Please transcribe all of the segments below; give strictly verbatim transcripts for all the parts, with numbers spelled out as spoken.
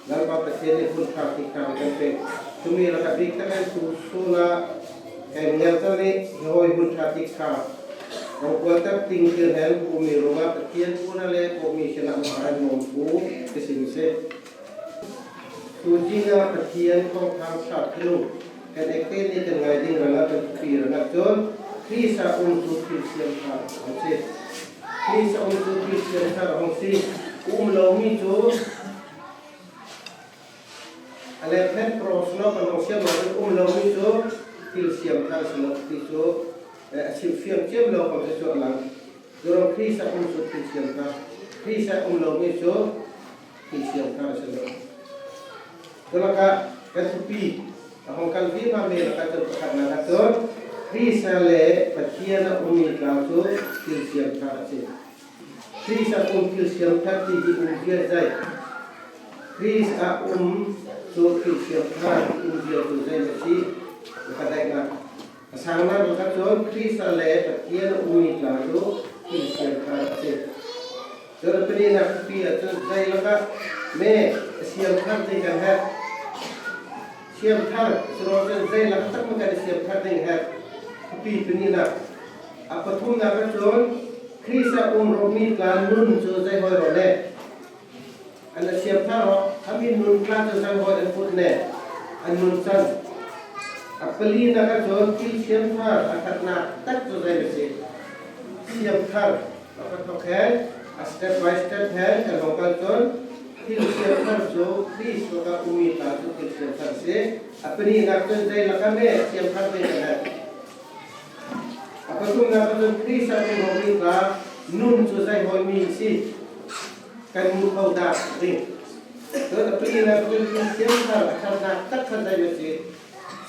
Lalpa Pathian nih hun ṭha thik ṭha kan pêk. Chumi lakah bîk tak hen tu sûn ah kan ngelchel nih hi hâwi hun ṭha thik ṭha kan kual tak tingtir hen, Kawhmi ruangah Pathian ṭuanna leh Kawhmi sinah mawhphurh hen mawhphurh ka sim asi. Tu zing ah Pathian kawngkhâng ṭha thinlung kan ektê nih kan ngai ding rangah kan thupi rangah chun Krist ah um chu thilsiam ṭha a hawng si. Krist ah um chu thilsiam ṭha a hawng si. Um lo mi chu a lêng hen cross lo kan hawng siam lo, um lo mi chu thilsiam ṭha asi lo ti chu, eh, a sim fiang chiam lo kan ti chu a lang. Churawh Krist ah um chu thilsiam ṭha, Krist ah um lo mi chu thilsiam ṭha asi lo. Chu lakah kan thupi a hawng kal vima mi lakah chun pakhatna ah chun Krist ah leh Pathian ah um mi tla chu thilsiam ṭha asi. Krist ah um thilsiam ṭha ti hi umzia zei? Krist ah um chu thilsiam ṭha ti umzia chu zei asi? Ka daihna. A sângnâk lakah chun Krist ah leh Pathian ah um mi tla chu thilsiam ṭha asi. Chu a panihnâk thupi ah chun zei lakah me a siam ṭha ti kan herh? Siam ṭha, churawhchun zei lakah tak ma kan siam ṭha ti kan herh? Thupi panihnâk. A pathumnâk ah chun Krist ah um rawh mi tla nun chu zei hâwi rawh le? An a siam ṭha rawh, a mi nun tla chu zei hâwi an put ne? An nun chan. A palinâk ah chun thilsiam ṭha a ṭhatnâk tak chu zei asi? Siam ṭha. A pakhat thawk hen, a step by step hen kan hawng kal chun thilsiam ṭha chu Krist lakah um mi tla chu thilsiam ṭha asi. A panihnâk chun zei lakah me siam ṭha ti kan herh? A pathumnâk ah chun Krist ah um rawh mi tla nun chu zei hâwi mi asi? Kan muh kho dâk ding. Chun a palinâk chun thilsiam ṭha a ṭhatnâk tak kha zei asi?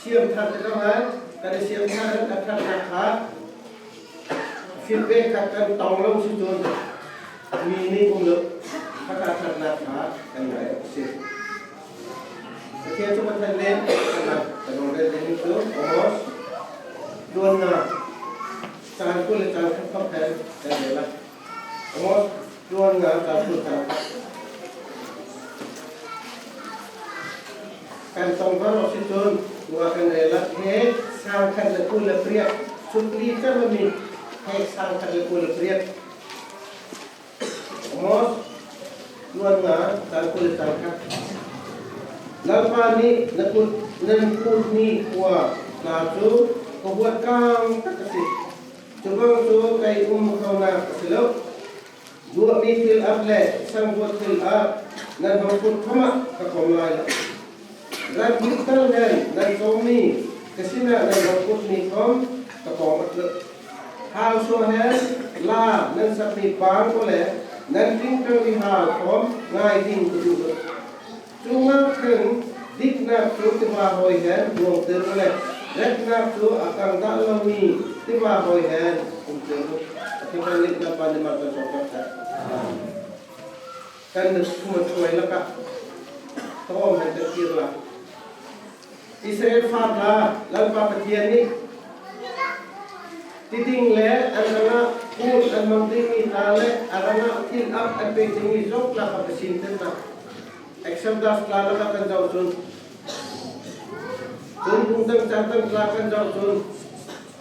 Siam ṭha ti lo hen, kan siam ṭha hen a ṭhatnâk kha feedback kha kan tawng lo si chun meaning um lo. Kha kha ṭhatnâk kha kan ngâi asi. Pathian chu kan than len, kan than, kan rawn rel ding chu Amos tluan nga, chang kul leh chang khat thawk hen kan rel lai. Amos tluan nga, chang kul, chang khat. Kan tawng var awk si chun, tuah kan rel lai. Hêk sâng khat leh kul leh pariat. Chutli char mi. Hêk sâng khat leh kul leh pariat. Amos tluan nga, chang kul leh chang khat. Lalpa nih nan put, nan put mi khua tla chu khuahuat kâng tak asi. Chubang chu kei um khonâk asi lo. Duah mi thil ap leh sangvuat thil ap nan hawng put khawmah ka kawm lai lo. Ran bit tal hen nan chawm mi, ka sinah nan hawng put mi khawm ka kawm awt lo. Hau suah hen la nan sak mi bâng u le, nan ṭingṭang mi hau khawm ngâi ding ka duh lo. Chu ngâk hen diknâk chu tiva hâwi hen duangtir u le, repnâk chu a kang dah lo mi tiva hâwi hen umtir u. A thawk hen nih Lalpa nih mal kan sawm tak. Kan na thum a thuai lakah tawm hen kan kir lai. Israel fa tla Lalpa Pathian nih tiding leh an rangah kût an mang ding mi tla leh a rangah thil ap an pêk ding mi zawng tla kha ka sintir na. Exodus tla lakah kan zoh chun, Chun bung dang chang dang tla kan zoh chun,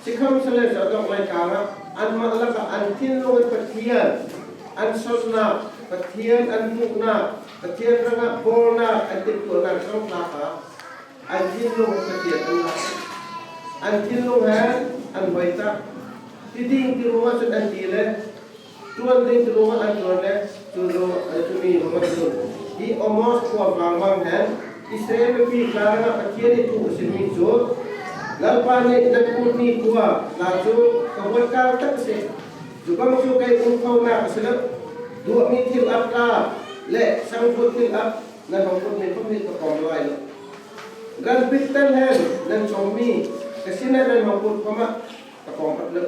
sikhawmsele zawh dawk leikâng ah anmah lakah an thinlung hen Pathian an sawlnâk, Pathian an muhnâk, Pathian rangah bâwlnâk an timhtuahnâk zawng tla kha an thinlung hen Pathian an lâk. An thinlung hen an hâwi tak. Tiding ti ruangah chun an ti le, ṭuan ding ti ruangah an ṭuan le, chu ruangah, chu mi ruangah chun hi Amos khua vang mang hen Israel mipi tla rangah Pathian nih thu a sim mi chu, Lalpa nih nan put mi khua tla chu khuahuat kâng tak asi. Chubang chu kei um khonâk asi lo. Duah mi thil ap tla leh sangvuat thil ap nan hawng put mi khawm hi ka kawm lai lo. Ran bit tal hen nan chawm mi, ka sinah nan hawng put khawmah ka kawm awt lo.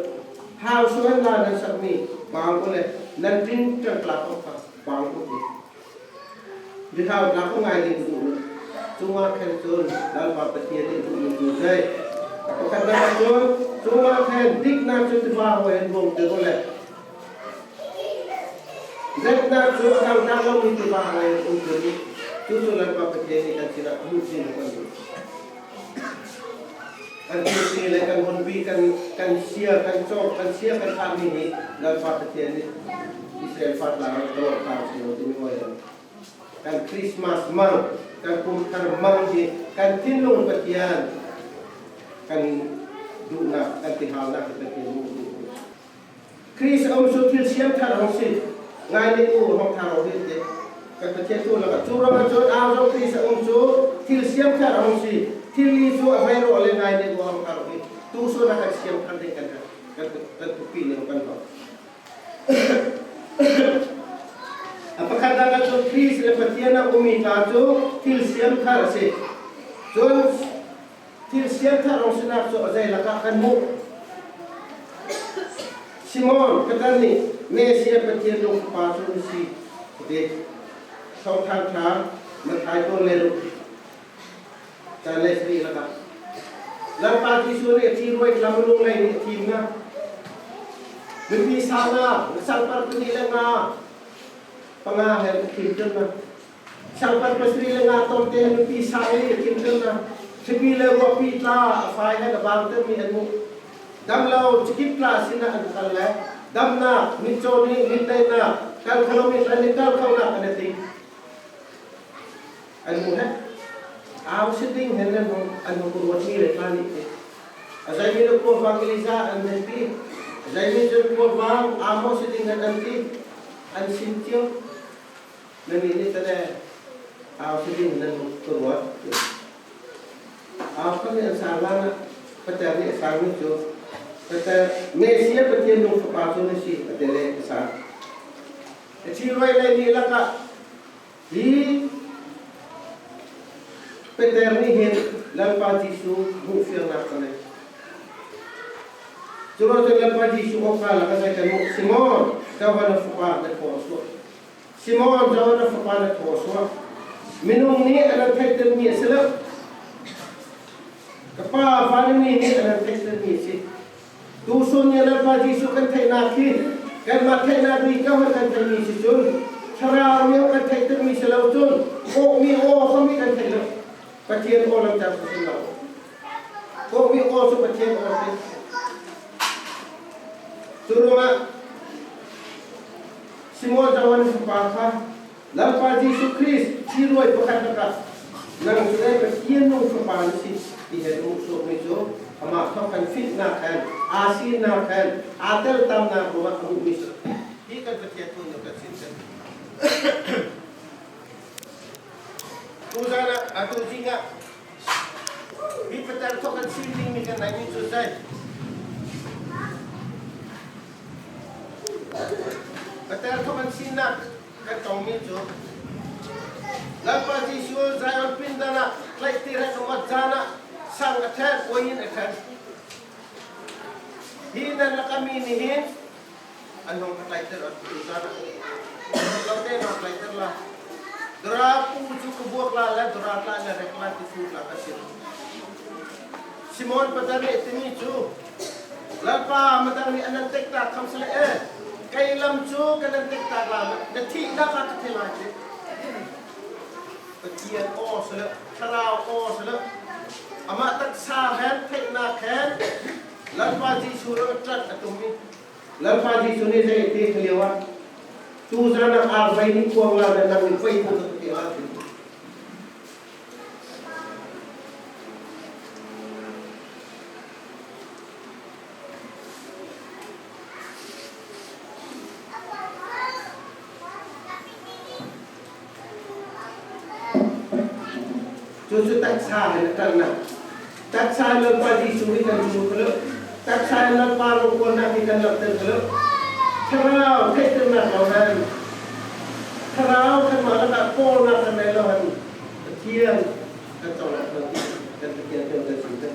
Hau suah hen la nan sak mi bâng u le, nan ṭingṭang tla khawm kha bâng u ti. Rihau tla khawm ngâi ding ka duh lo. Chu ngâk hen chun Lalpa Pathian nih duh mi chu zei? Pakhatnâk chun chu ngâk hen diknâk chu tiva hâwi hen duangtir u le, repnâk chu a kang dah lo mi tiva hâwi hen umtir u. Chu chu Lalpa Pathian nih kan sinah hmuh sin kan duh. Kan thil si le kan hunpi, kan, kan sia, kan chawk, kan sia, kan thar mi hi Lalpa Pathian nih Israel fa tla rawh kan thar si lo timi hâwi lo. Kan Christmas mang, kan kum thar mang hi kan thinlung Pathian, kan duhnâk, kan tihâlnâk hi Pathian nih hmuh duh. Krist a um chu thilsiam thar hawng si, ngâi nih u hawng thar hawng hi ti. Kan Pathian thu lakah chu ruangah chun âuzo Krist a um chu thilsiam thar hawng si, thil li chu a vei rawh le ngâi nih u hawng thar hawng hi. Tusun ah kan siam thar ding kan, kan, kan thupi nih kan hawng. A pakhat lakah chun Krist le Pathian a um mi tla chu thilsiam thar asi. Chun, thilsiam thar hawng sinâk chu a zei lakah kan hmuh. Simon Peter nih, Messia Pathian lungfapa chu na si, a ti. Thâwngthâng Ṭha, Mathai tâwn leiruk, chang leisarih lakah. Lalpa Jisu nih a ṭhiruai tla minung lei nih a thîm na. Mipi sâng nga, sangpar pahnih leh nga, panga hen a thîmtir na. Sangpar pasarih leh nga tâwmtê hen mipi sâng li a thîmtir na. Thlipi leh ruahpi tla a fâi hen a bângtir mi an hmuh. Damlo chikip tla sinah an kal le damnâk, mitchaw nih mitneihnâk, kal kho lo mi tla nih kal khonâk an ti. An hmuh hen âu si ding hen an hawng, an hawng ruat mi le tla nih ti. A zei mi le kua vang Elija an hen ti. A zei mi chun kua vang Amos si ding hen an ti. An sin chiau. Nannih nih tla le âu si ding hen an hawng ruat. Âu kha nih an sâng lânah, Peter nih a sâng mi chu. Peter, Messia Pathian lungfapa chu na si, a ti le a sâng. A ṭhiruai lei nih lakah hi Peter nih hin Lalpa Jisu hmuhfiangnâk a nei. Churawhchun Lalpa Jisu awka lakah zei kan hmuh, Simon, Johan fapa, na thaw a suah. Simon, Johan fapa, na thaw a suah. Minung nih an nan theihtir mi asi lo. Ka Pa vân a mi nih an nan theihtir mi asi. Tusun nih Lalpa Jisu kan theihnâk hi kanmah theihnâk ri kawhhar kan theih mi si chun, thlarau nih kan theihtir mi si lo chun, kawhmi aw khawm hi kan theih lo. Pathian aw lam chang si lo. Kawhmi aw chu Pathian aw si. Churuangah Simon Johan fapa kha Lalpa Jisu Krist ṭhiruai pakhat lakah nang chu ei Pathian lungfapa na si ti hen hmuh suak mi chu amah thawk kan finnâk hen, â sinnâk hen, â teltamnâk ruangah a hmuh mi si. Hi kan Pathian thu nih kan sin kan. Tuzân ah, a tu zing ah hi Peter thawk kan sin ding mi kan nei mi chu zei. Peter thawk kan sinnâk kan tawng mi chu Lalpa Jisu Zion pindan ah tlaihtir hen a mat zân ah sang a ṭhen, uain a ṭhen. Hi nan lakah mi nih hin an hawng ka tlaihtir an tu zân ah. Lo te na tlaihtir la. Dawrâ pu chu ka buak la le dawrâ tla na rek la ti thu tla ka si. Simon Peter nih a ti mi chu, Lalpa, midang nih an nan tektak khawmsele, kei lam chu ka nan tektak lai, na thihnâk ah ka thi lai ti. Pathian aw si lo, thlarau aw si lo. Amah taksa hen, theihnâk hen Lalpa Jisu rawh ṭan a tum mi. Lalpa Jisu nih zei a ti kha liauah, tuzân ah âr vei nih kuang la nan nang nih vei thum ka ti lai ti. Chu chu taksa hen a ṭan na. Taksa hen Lalpa Jisu hi kan chu kho lo. Taksa hen Lalpa rokualnâk hi kan lamhtir kho lo. Thlarau theihtirnâk lo hen, thlarau kanmah lakah pawlnâk kan nei lo hen, Pathian kan chawng lakah kan Pathian kan sin kan.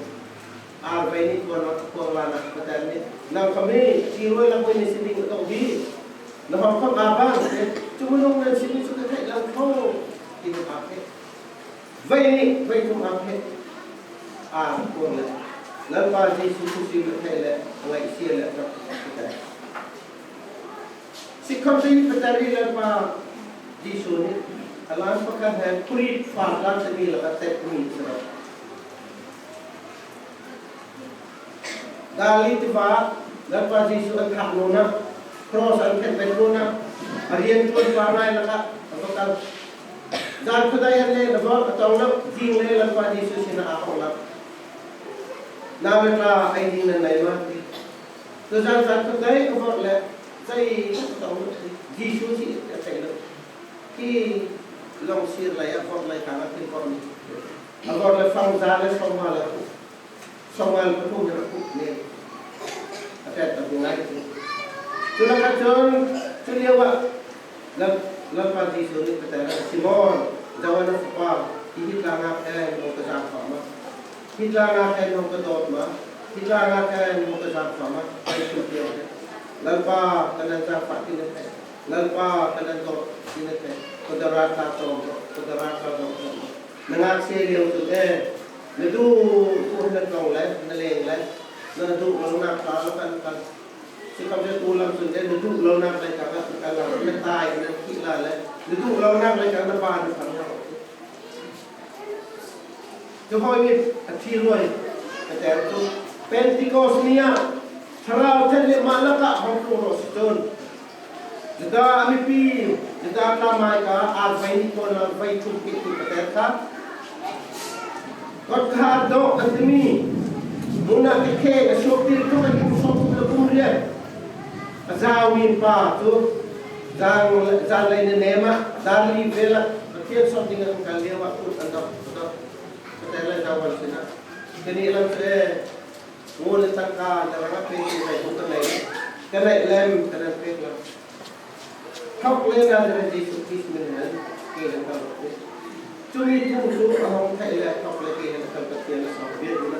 Âr vei nih kuang la, kuang la na Peter nih, nang kha mi ṭhiruai lakah mi na si ding ka tawng hi. Na hawng khawm â bang te, chu minung nan si mi chu ka theih lang tho. Ti nih â pheh. Vei nih, vei thum â pheh. Â kuang le. Lalpa Jisu Krist nih theih le, a ngaihsia le, a ṭap. Sikhawmsele Peter nih Lalpa Jisu nih Lam pakhat hen, Kurit far tlâng timi lakah tet mi si rawh. Galili tiva, Lalpa Jisu an thâk nûnah, cross an khenhbet nûnah, a rianṭuan pangngai lakah a va kal. Zân khuadei hen le na vawrh a tawng lo, zîng le Lalpa Jisu sinah a hawng lo. Nau le tla ei ding nan nei ma ti. Tuzân zân khuadei ka vawrh le, zei ka tawng lo ti. Jisu si a theih lo. Hi lawng sîr lei a vawrh lei tang a ti vawrh mi. A vawrh le fang za le sawmnga le sawmnga le pathum hen a khuh nen. A tet a bu ngai ti. Chu lakah chun, chu liauah Lal, Lalpa Jisu nih Peter ah, Simon, Johan fapa, hi hi tlâng ah hen hawng ka zângfah ma? Hi tlâng ah hen hawng ka dâwt ma? Hi tlâng ah hen hawng ka zângfah ma? Kan thil tiang hen. Lalpa, kan nan zângfah ti na theih. Lalpa, kan nan dâwt ti na theih. Ka dawrât tla tawng, ka dawrât tla tawng. Na ngâk seh liau chun e, na duh tu hen na tlawng le, na leng le, na duh lonâk tla lakah na kal. Sitawmhte tu lam chun e, na duh lonâk leikâng ah na kal le, na tai na khih lai le, na duh lonâk leikâng na ba na thang lo. Chu hâwi mi a thi ruai, Peter chu. Pentecost ni ah, Thlarau Thianghlim amah lakah hawng tlung rawh si chun. Juda a mipi, Juda tla mâika, ârvei ni kawlnâk vei thum pêk tu Peter kha. Kawtkhâr dawh an ti mi. Nûnah kekhêng a suaktir thawk a him sawmthum le kum riat. A zau mi pa chu, zân, zân lei nêm ah, dar li vêl ah, Pathian sawm ding ah an kal liauah kut an dawh, dawh. Peter le Johan sinah. Kannih lam chu e, Ngun le tangka na rangah pêk ding zeikhawm ka nei lo. Ka neih lem ka nan pêk lo. Thawk le Nazareth Jisu Krist min hen kei hen kal rawh. Chu mi thu chu a hawng theih le thawk le kei hen a kal Pathian a sawm vial u na.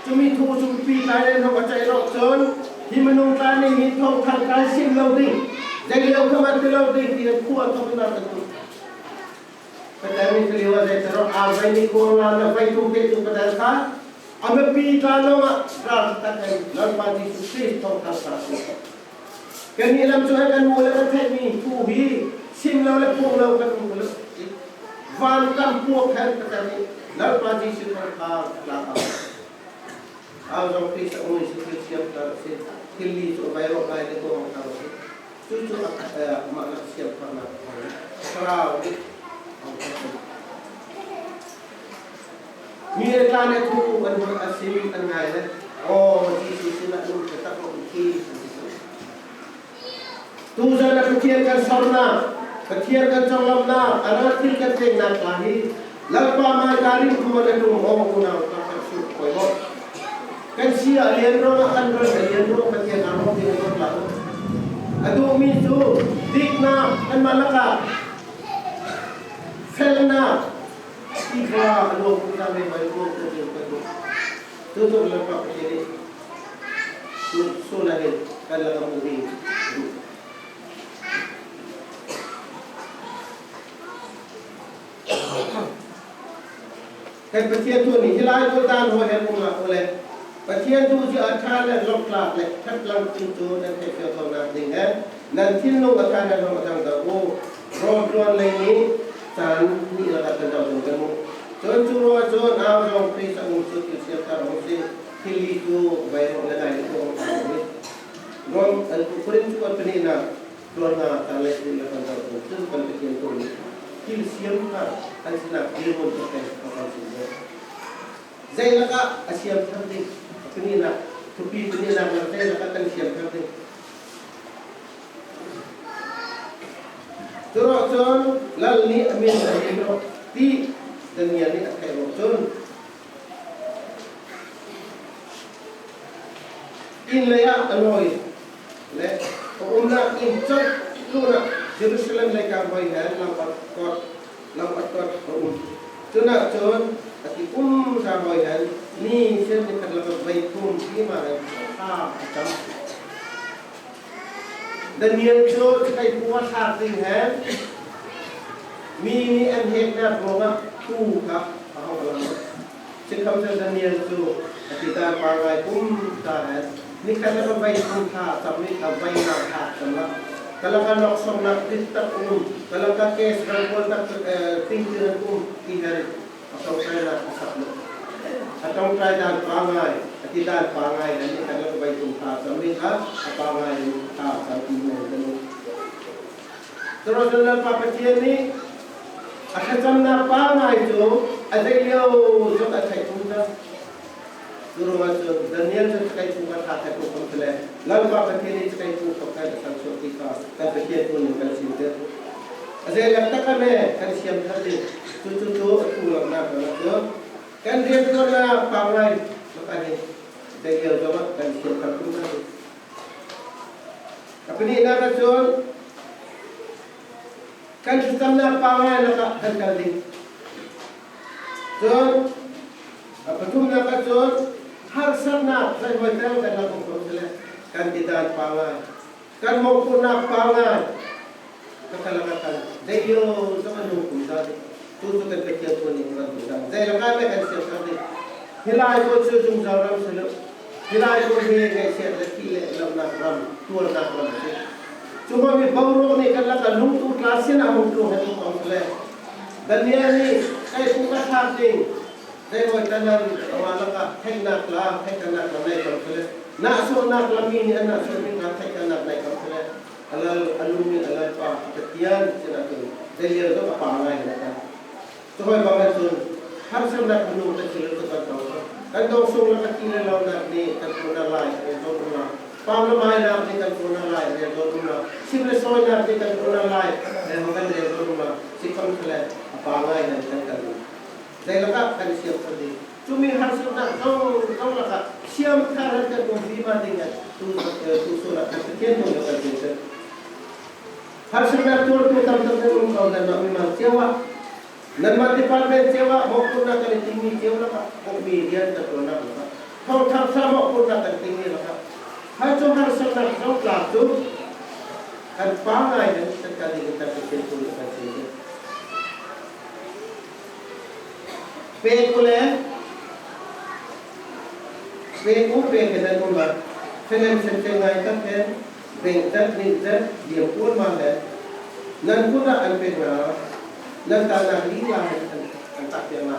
Chu mi thu chu pi tlai le hawng a chei rawh chun, hi minung tlai nih hi thâwngthâng tlai sim lo ding, zei liau kha mah ti lo ding ti hen khua thawk na kan tu. Peter nih chu liauah zei ti rawh, ârvei ni kawlnâk vei thum pêk tu Peter kha, a mipi tla lawngah râl tak hen Lalpa Jisu Krist thâwngthâng tla a sim. Kannih lam chu he kan muh le kan theih mi thu hi sim lo le phung lo kan um lo. Vân kam puak hen Peter nih Lalpa Jisu thâwngthâng tla a sim. Âuzawng Krist a um in si thil siam thar a si. Thil li chu a vei rawh lai le tuah hawng thar a si. Chu chu a, eh, amah lakah siam thar na. Thlarau nih. Mi le tla nih thu an, a sim an ngâi le. Aw, Jisu sinah lungṭhe tak rawh hi. Tu zân ah Pathian kan sawrnâk, Pathian kan chawnglawmhnâk, a rah thil kan pêknâk tla hi, Lalpa mâika rimhruai a tum aw unau tla kan suk poi maw. Kan si a lian ruangah, kan ran a lian ruangah Pathian a rawh ding a tla. A duh mi chu, diknâk, kanmah lakah, felnâk, tiva, a luang pumsa mei bai luang pumsa kan duh. Chu chu Lalpa Pathian nih, chu, chu na hin, kan lakah muh ding. Kan Pathian thu nih hi lai kawl dân hâwi hen um ah u le. Pathian thu zia a ṭha le lawmhtlâk le ṭhat lang ting chu nan theih fial khonâk ding hen nan thinlung a ṭha le lawm a dang deuh u. Rom tluan lei nih chân nih lakah kan deuh ding kan muh. Chun chu ruangah chun âuzawng Krist a um chu thil siam thar a um si. Thil li chu vei rawh le ngai le tuah hawng thar a um hi. Rom, eh, Korin chu kan panihnâk. Tluan nga tang le tluan la kan dang chun kan Pathian thu nih thil siam thar kan sinâk dirhmun thawk hen kan sin ding. Zei lakah a siam thar ding? Panihnâk, thupi panihnâk lakah zei lakah kan siam thar ding? Chu rawh chun Lal nih a min a him rawh ti Daniel nih a theih rawh chun. In leiah a lawi le a umnâk in chawk tlûnah Jerusalem leikâng hâwi hen langpâk kawt, langpâk kawt a um. Chunah chun a ti kum za hâwi hen ni sir ni khat lakah vei thum ti ma hen thla a cham. Daniel chu theipu a thlâk ding hen mi nih an hêknâk ruangah thu kha a hawng a lang. Sitkhawmsele Daniel chu a ti dân pangngai kum ta hen ni khat lakah vei thum thla a cham mi kha vei nga thla a cham lo. Ka lakah nawksâwmnâk dik tak um, ka lakah case rangpawl tak, eh, tlingtir an um ti hen a ṭawngṭainâk a sak lo. A ṭawngṭai dân pangngai, a ti dân pangngai hen nih ka lakah beitum tha a cham mi kha, a pangngai hen tha a cham ti hen kan um. Churawhchun Lalpa Pathian nih a thlachamnâk pangngai chu a zei liau zawng a theih tum ta. Churuangah chun Daniel chu chakeipu kha ṭha theih ko khawmsele, Lalpa Pathian nih chakeipu kha kan a san suak ti kha kan Pathian thu nih kan sintir. A zei lak tak ah me kan siam thar ding. Chu chu chu a thu laknâk kan chu kan rianṭuannâk pangngai lakah hin zei liau zawng ah kan siam thar tum ta. A panihnâk ah chun kan thlachamnâk pangngai lakah kan kal ding. Chun, a pathumnâk ah chun harsatnâk zeihâwi teng kan lak um khawmsele, kan ti dân pangngai, kan mawhphurhnâk pangngai, ka ka lakah kan zei liau zawng a nung tum ta ding. Chu chu kan Pathian thu nih kan duh dan. Zei lakah me kan siam thar ding. Hi laikulh chu zungzâl ram si lo. Hi laikulh hi ngaihsiat leh thih leh lamnâk ram, tuarnâk ram asi. Chu hâwi mi boruak nih kan lakah lungtu tla sinah hawng tlung hen um khawmsele, Daniel nih keipu ka thlâk ding. Zeihâwi tla nan amah lakah theihnâk tla, theihtaknâk tla nei khawmsele, nahsuahnâk lam mi nih an nahsuah mi tla theihtaknâk nei khawmsele, a lal, a lung nih a Lalpa Pathian sinah chun zei liau zawng a pangngai hen a kan. Chu hâwi bang hen chun harsatnâk a nung kan si lo chu kan tawng. Kan dawngsung lakah thih leh lonâk nih kan tlûnah lai a rêl dâwn um lo. Pâm leh mâinâk nih kan tlûnah lai a rêl dâwn um lo. Sim leh sâwinâk nih kan tlûnah lai, eh, hawng kan rêl dâwn um lo. Sikhawmsele a pangngai hen kan kal ding. Zei lakah kan siam thar ding. Chu mi harsatnâk zawng zawng lakah siam thar hen kan um vima ding hen tu, eh, tu sûn ah kan Pathian thu nih kan sintir. Harsatnâk tuartu tam tak nan um ko, nanmah mimal cheu ah, nanmah department cheu ah, mawhphurhnâk kan ting mi cheu lakah, kawhmi rian kan tlâwnâk lakah, thâwngthâng sa mawhphurhnâk kan ting mi lakah, kha chu harsatnâk zawng tla chu kan pangngai hen kan kal ding hen kan Pathian thu nih kan sintir. Pêk u le, pêk u, pêk hen nan um a, financial te ngai tak hen, bengh zat, nih zat, liam kual ma hen, nan kut ah an pêk na, nan tahnâk li la hen an, an tak piak na.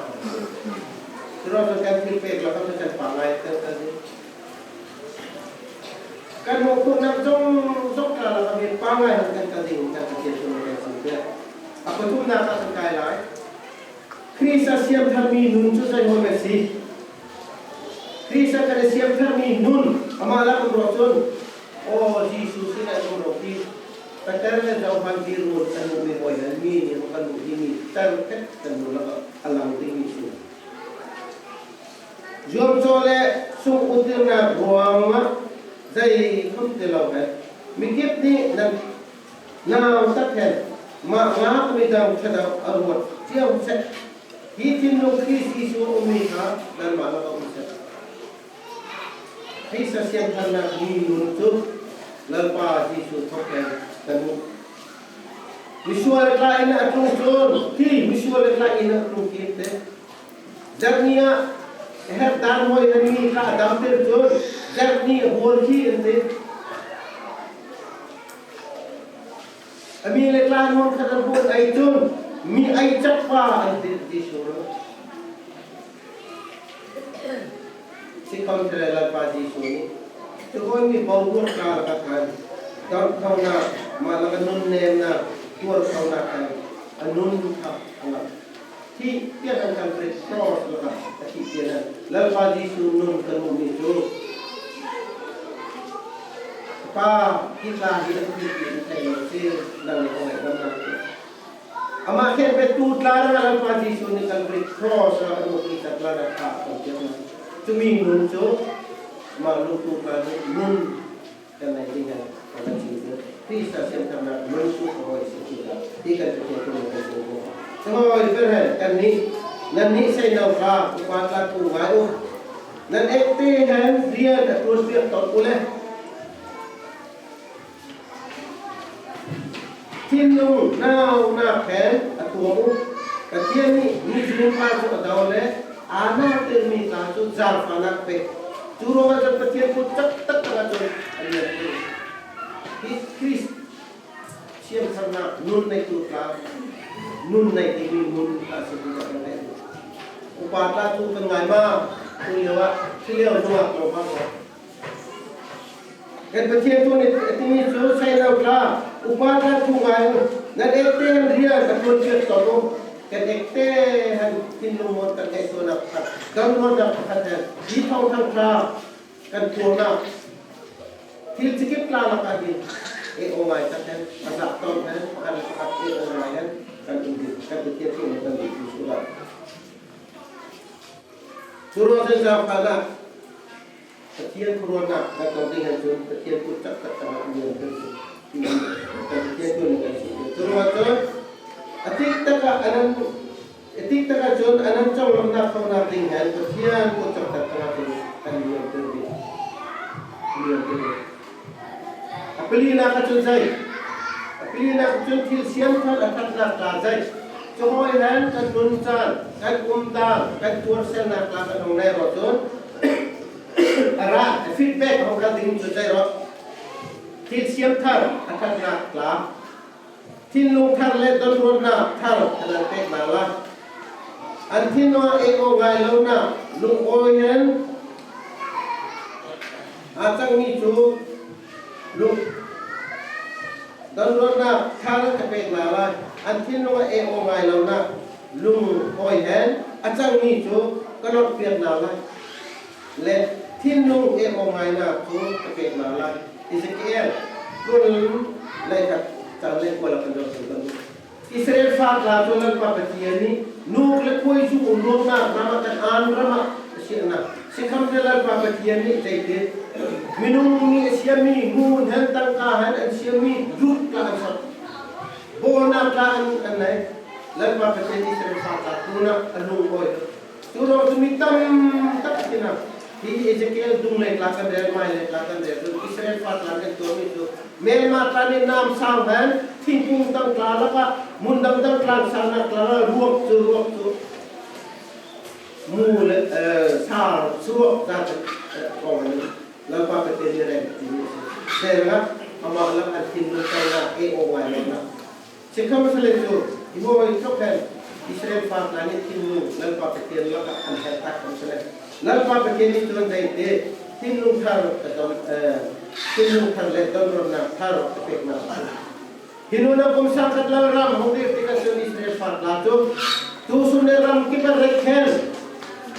Churawhchun kan thil pêk lakah kan pangngai kan kal ding. Kan mawhphurhnâk zawng zawng tla lakah mi pangngai hen kan kal ding hen kan Pathian thu nih kan sintir. A pathumnâk ah kan kai lai. Krist a siam thar mi nun chu zeihâwi asi. Krist a kan siam thar mi nun amah lakah um rawh chun, aw Jisu sinah um rawh ti. Peter leh Johan biru kan muh mi hâwi hen mi nih kan muh hi mi tar phet kan nun lakah a lang ding mi si. Zuamcawh leh sungkutirnâk ruangah zeikhawm ti lo hen, mi kip nih nan nau tak hen mah ngâk mi dang khata a ruat chiau seh. Hi thinlung Krist Jisu a um mi kha nanmah lakah um seh. Krist a siam tharnâk mi nun chu Lalpa Jisu thawk hen kan muh. Misual tla in a tlung chun ti, misual tla in a tlung kîmte. Zarhnih ah herh dân hâwi hen mi tla a damtir chun, zarhnih a buar khi an ti. A mi leh tla nun khat an buar ei chun, mi ei chakpa an ti, Jisu rawh. Sikhawmsele Lalpa Jisu nih, chu hâwi mi boruak tla lakah khan, damthonâk, mah lakah nunnêmnâk, tuarthonâk hen, a nun kha a ngâk. Thih pian hen Calvary Cross lakah a thih pian hen Lalpa Jisu nun kan muh mi chu, Pa, hi tla hi an ti ti an theih lo si, nang nih hawng ngaihdam na. Amah khenbêk tu tla rangah Lalpa Jisu nih Calvary Cross ah a nungpi tak tla rangah thah a kan piak na. Chu mi nun chu, amah lungtu tla nih nun kan nei ding hen a kan sintir. Krist a siam tharnâk nun chu a hâwi si ti kha hi kan Pathian thu nih kan sintir. Chu hâwi ber hen kannih, nannih seinâk kha upa tla thu ngâi u. Nan ektê hen rian a ṭuan piak tawn u le. Thinlung naunâk hen a tuam u. Pathian nih mi zingpa chu a do le, a nautir mi tla chu zârfanâk pêk. Chu ruangah chun Pathian thu chak tak tak ah chun a lian. Hi Krist Siamtharnâk nun neitu tla, nun nei ding mi nun kha asi ti kan theih. Upa tla thu kan ngâi ma, tu liauah, tu liau nungâk lo ma ko. Kan Pathian thu nih a ti mi chu, Saihnau tla, upa tla thu ngâi u, nan ektê hen rian a ṭuan piak tawn u, kan ektê hen thinlung mâwn kan theih sualnâk pakhat, kan rualnâk pakhat hen, hi thâwngthâng tla, kan tuarnâk thil chikip tla lakah hin ei aw ngâi tak hen, a zah tawn hen, pakhat le pakhat ei aw ngâi hen, kan um ding, kan Pathian thu nih kan duh thu chu lai. Churuangah chun zângfahnâk, Pathian khuarualnâk kan tawng ding hen chun, Pathian kut chak tak tangah a lian deuh chu. Kan Pathian thu nih kan sîn ding. Churuangah chun, a dik takah a nan A dik takah chun a nan chawnglamnâk thâwnâk ding hen Pathian kut chak tak tangah chun kan lian deuh ding. Lian deuh ding. A palinâk ah chun zei. A palinâk ah chun thil siamthar a ṭhatnâk tla zei. Chu hâwi hen kan nun chân, kan um dân, kan tuar sêlnâk tla kan hawng nei rawh chun. A rah, a feedback hawng kal ding chu zei rawh. Thil siamthar a ṭhatnâk tla. Thinlung thar leh dawnruatnâk thar an nan pêk na lai. An thinlung ah ei aw ngâi lonâk lungâwi hen a chang mi chu lung, dawnruatnâk thar ka pêk na lai. An thinlung ah ei aw ngâi lonâk lungâwi hen a chang mi chu ka nawlh piak na lai. Leh thinlung ei aw ngâinâk chu ka pêk na lai. Ezekiel kul leh khat chang leh kul ah kan rel kan duh. Israel fa tla chu Lalpa Pathian nih nuk leh khuaizu um nuamnâk ram ah, Kanaan ram ah a siah na. Sikhawmsele Lalpa Pathian nih zei ti, minung nih a siam mi ngun hen, tangka hen an siam mi ruk tla an sawt. Bâwlnâk tla an, an nei. Lalpa Pathian Israel fa tla tlûnah a lungâwi. Churuangah chu mi tam tak sinah hi Ezekiel dung leh tla kan rel, mai leh tla kan rel chun Israel fa tla nih an tuah mi chu, mêlma tla nih nam sâng hen, thingkung dang tla lakah, mun dang dang tla sângnâk tla lakah ruak chu, ruak chu, mu leh, eh, sâr chu ruak zât, eh, kawng hen Lalpa Pathian nih rel ti mi asi. Sêrah amah lakah an thinlung thar ei aw ngâi lonâk. Sikhawmsele chu, i hâwi thawk hen Israel fa tla nih thinlung Lalpa Pathian lakah an herh tak khawmsele, Lalpa Pathian nih chun zei ti, thinlung thar ka dawn, eh, thinlung thar leh dawnruatnâk thar ka pêk na. Hi nûnah kum sâng khat Lal ram hawng dîr tikah chun Israel fa tla chu tusûn nih ram kipâk rêk hen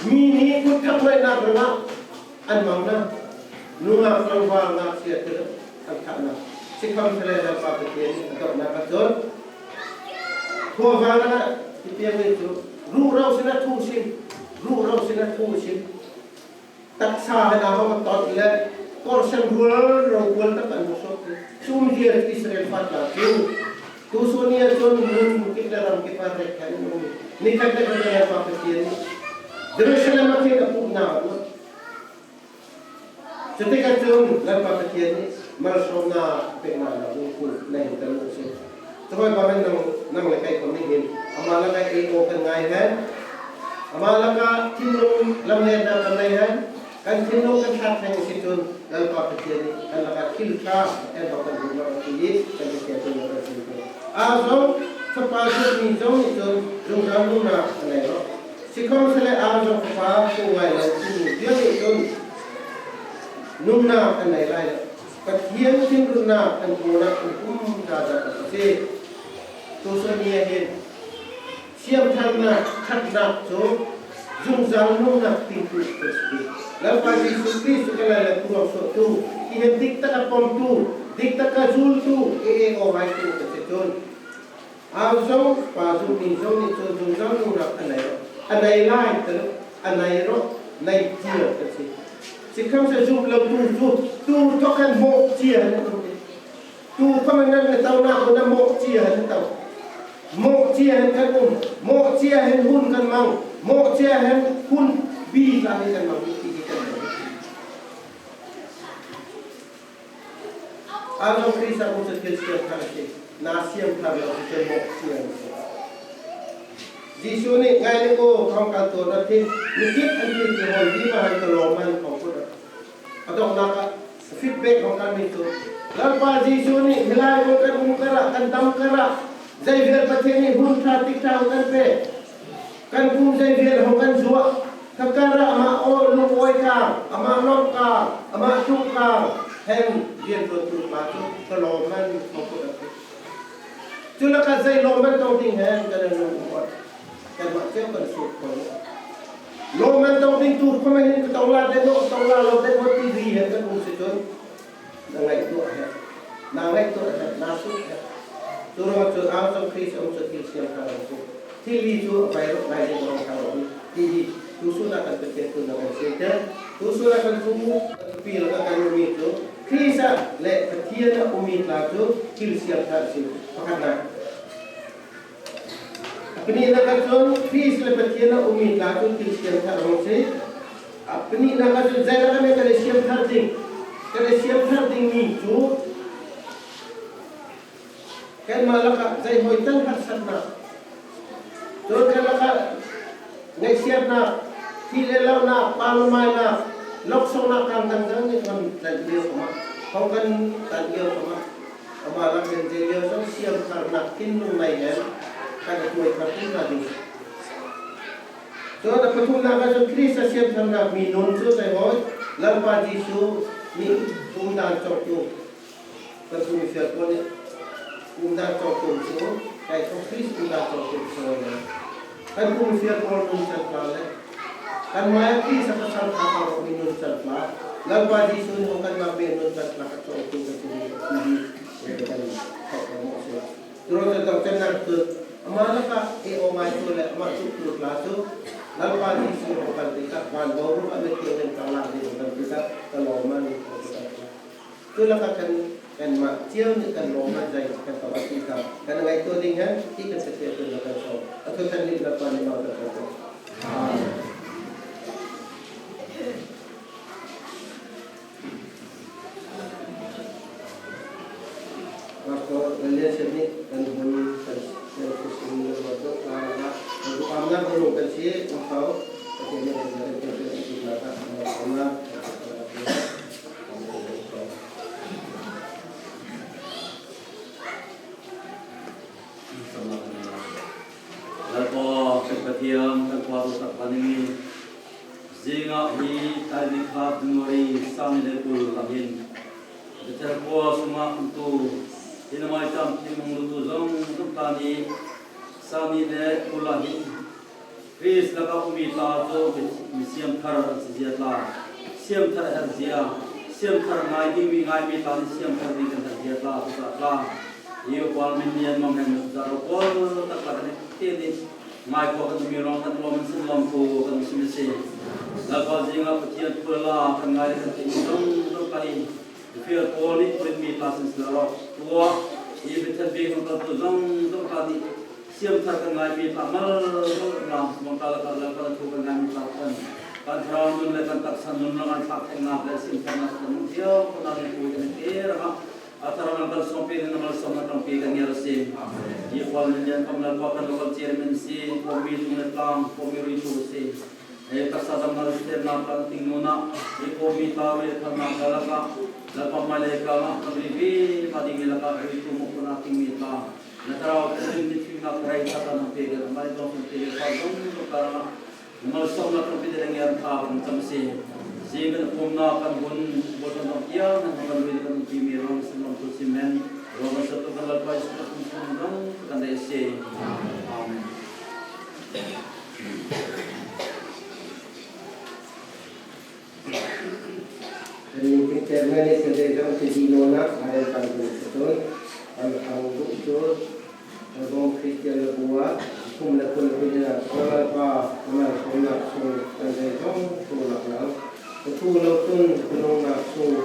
mi nih kut thak ngâinâk rangah an mang na, nungâk tlangvâl ngâksia tla an thah na. Sikhawmsele Lalpa Pathian nih a donâk ah chun, khuavâk ah ti piang mi chu, ruh ro sinah thu sim, ruh ro sinah thu sim. Taksa hen a hawng a tawt leh kawrsen rual rokual tak an hawng sawt. Chu um zia Israel fa tla chu tusûn ni ah chun nun kip leh ram kipâk rêk hen an um. Nikhat leh khat Lalpa Pathian nih Jerusalem ah khin a pûk na. Chu tikah chun Lalpa Pathian nih malsâwmnâk pêk na lungput nei hen kan um asi. Chu hâwi bang hen nang, nang leh kei khawm nih hin amah lakah ei aw kan ngâi hen, amah lakah thinlung lamlênnâk kan nei hen, kan thinlung kan thlâk thei asi chun Lalpa Pathian nih kan lakah thil ṭha hen hawng kan hun rawh ti hi kan Pathian chun kan sim. A zong, fapa zumhmi zong nih chun zungzâl nungnâk a nei rawh. Sikhawmsele a zong fapa thu ngâi lo timi vial nih chun nungnâk an nei lai lo. Pathian thinruatnâk an kawlnâk an um zâzâ asi. Tusûn ni ah hin siamtharnâk ṭhatnâk chu zungzâl nungnâk tingtu kan si. Lalpa Jisu Krist chu kan Lalpa thu rawng suahtu, hi hen dik tak ah pawmtu, dik tak ah zultu, ei aw ngâitu kan si chun, a zong, pa zumhmi zong nih chun zungzâl nungnâk a nei rawh. A nei lai, a nei rawh, nei chiar kan si. Sikhawmsele zumh lo tu chu, tu thawk hen mawh chiar hen an um. Tu thawk hen nan na tonâk hun ah mawh chiar hen na to. Mawh chiar hen kan um, mawh chiar hen hun kan mang, mawh chiar hen hun bi tla hi kan mang, ti hi kan mang. A zong Krist ah um chu thil siamthar asi, na siamthar lo chu mawh chiar asi. Jisu nih, ngâi nih u, ka hawng kal tuan a ti, mi kip an ti ti hâwi vima hen ka lâwm hen hawng kut a. A dawnghnâk ah Feedback hawng kan mi chu. Lalpa Jisu nih, "Milai hawng kan um karah, kan dam karah. Zeivial Pathian nih hun ṭha tik ṭha hawng kan pêk. Kan kum zeivial hawng kan zuah. Kha karah amah aw lung awi kang, amah lawmh kang, amah tuk kang. Hen, rianṭuantu tla chu ka lâwmman," hawng kan ti. Chu lakah zei lâwmman tawng ding hen kan nung um awt. Kanmah cheu kan sût khawm. Lâwmman tawng ding tu khawm hen ka tawng la den aw, tawng la lo den aw ti ri hen kan um si chun. Na ngaihtuah hen. Na ngaihtuah hen. Na sût hen. Churuangah chun âuchawng Krist um chu thil siam kha lo si. Thil li chu a bai rawh ngai ding rawh kha lo ti hi. Tusûn ah kan Pathian thu na kan si te. Tusûn ah kan thu pi lakah kan um mi chu. Krist ah leh Pathian ah um mi tla chu thil siam kha si. Pakhatnâk. A panihnâk ah chun Krist leh Pathian ah um mi tla chu thil siam thar hawng si. A panihnâk ah chun zei lakah me kan i siam thar ding. Kan i siam thar ding mi chu kanmah lakah zei hâwi tan harsatnâk. Chun kan lakah ngaihsiatnâk, thih leh lohnâk, pal leh mâinâk, lawksawngnâk kang dang dang nih kan tlanh liau khawm ah, hawng kan tlanh liau khawm ah. Amah lakah kan zei liau zawng siam tharnâk thinlung nei hen kan i tuai thar tla ding. Chun a pathumnâk ah chun Krist ah siam tharnâk mi nun chu zei hâwi, Lalpa Jisu nih um dân chawngtu. Kan kum fial Paul nih um dân chawngtu chu, kei thawk Krist um dân chawngtu chu. Kan kum fial Paul nun chan tla le. Kan mâi ah Krist a pasal tha pa rawh mi nun chan tla. Lalpa Jisu nih hawng kanmah mi nun chan tla ka chawngtu ka ti hi. Kan thawk kan mawh si. Churuangah chun dawngchanhnâk chu amah lakah ei aw ngâitu le amah chuktu tla chu Lalpa Jisu hawng kan ti tak, van boruak ah mi thiang len tla lâk ding hawng kan ti tak, ka lâwmman hawng ti tak. Chu lakah kan, kanmah cheu nih kan lâwmman zei kan tawng a ti kha kan ngaihtuah ding hen, hi kan Pathian tun lakah kan sawm. A thu kan nih Lalpa nih mal kan sawm. Amen. Pastor Daniel Shem nih kan hun kan, kan khuasim nih kan duh kha, kan duh kha, kan duh kha, kan si, kan thau, Pathian nih kan duh kha, kan duh kha. Lalpa kan Pathian, kan Pa duh tak kan nih. Zingah hi Tarik ni khat January sâng nih leh kul ah hin Bethel khua sungah umtu, hin a mâichâm thinlung lutu zawng zawng tla nih sâng nih leh kul ah hin Krist lakah um mi tla chu mi, mi siam thar an si zia tla, siam thar a herh zia, siam thar ngâi ding mi ngâi mi tla nih siam thar ding kan herh zia tla, tu tla tla. Hi Upa Min Lian Mang hen mi za ro pawl tak tla kan ti ni. Ngâi khua kan um mi ruangah kan lâwm an sin lâwmthu kan um si mi si. Lalpa zingah Pathian thu le la kan ngâi le kan theih mi zawng zawng tla hi Fial Paul nih Korinth mi tla sin sila rawh. Tuah, hi Bethel biak hawng kaltu zawng zawng tla nih siam thar kan ngâi mi tla mal mal na, mawngkal lakah Lalpa na thu kan ngâi mi tla kan, kan thlarau nun leh kan taksa nun rangah an thlak theih ngâk leh siam thar ngâk kan thiau khawm na nih thu kan ti rangah a thlarau lam kan sawmpi nih na malsawmnâk ṭangpi kan ngiar asi. Hi Upa Min Lian Kham Lalpa kan local chairman si, kawhmi tung leh tlâng, kawhmi ruitu si. Ei taksa damnâk leh sernâk kan ting nûnah, ei kawhmi tla rui tharnâk lakah, Lalpa mâi leikâng ah kan rî vima ding mi lakah ruitu mawhpuanah ting mi tla, na thlarau kan rim nih fimnâk rêi tla kan pêk kan mâi tawng kan pêk kan zawng zawng tla rangah na malsawmnâk ṭangpi te leh ngiar ṭha kan cham asi. Zing kan pumhnâk kan hun bâwlchâwn dawng tiang hen kan rui kan umpi mi ruang sin lam tu sim hen, ruang kan satu kan Lalpa Jisu Krist min thang kan deih asi. Amen. Kan nih tingter mah nih kan rei zawng ti dih nûnah, mâi kan duh chun, kan khang duh chun, kan bawm Kristian le bu ah, kum le kum le kum le, Lalpa, kan malsawmnâk sung, kan rei zawng thu lak lang. Ka thu lo chun, ka lungnâk sung,